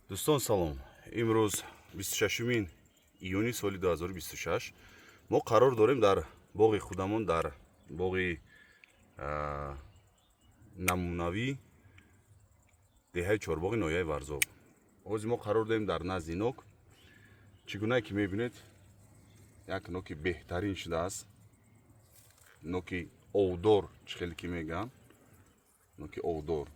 Дӯстон, салом. Имрӯз 26 июни соли 2026 мо қарор дорем дар боғи худамон, дар боғи намунавӣ деҳаи Чорбоғи ноҳияи Варзоб. Ҳозир мо қарор дорем дар назди нок. Чӣ гунае ки мебинед, як ноки беҳтарин шудааст, ноки овдор, чӣ хеле ки мегӯянд, ноки овдор.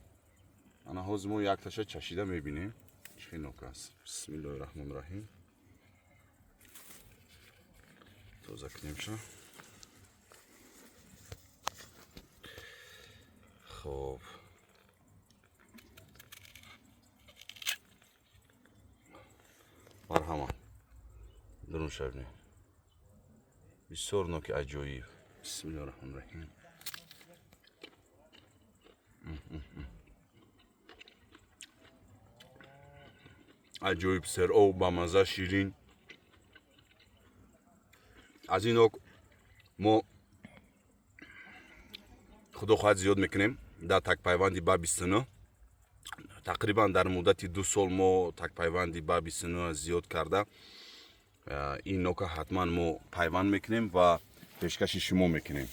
Ана ҳозир мо якташа чашида мебинем, чӣ хел нок аст. Бисмиллоҳи раҳмони раҳим. Тоза кунемша. Хоб, марҳамат, дурун шавне. Бисёр ноки аҷоиб. Бисмиллоҳи раҳмони раҳим. Аҷоиб сероб, бамаза, ширин. Аз ин нок мо, худо хоҳад, зиёд мекунем дар такпайванди ба 29. Тақрибан дар муддати 2 сол мо такпайванди ба 29 зиёд карда, ин нока ҳатман мо пайванд мекунем ва пешкаши шумо мекунем.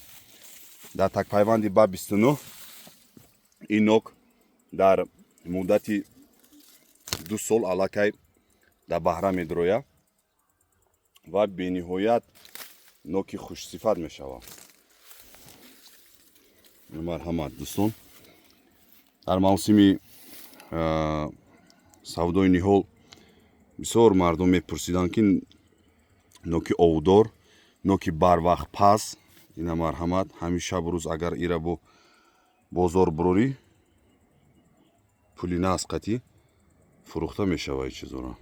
Дар такпайванди ба 29 ин нок дар муддати 2 сол аллакай дар баҳра медрояд ва бениҳоят ноки хушсифат мешавад. Марҳамат, дӯстон. Дар мавсими савдои ниҳол бисёр мардум мепурсиданд, ки ноки овдор, ноки барвақт пас. Ина марҳамат, ҳамин шабу рӯз агар ира бо бозор бурорӣ, пули нағз қатӣ фурӯхта мешавад. Чизора.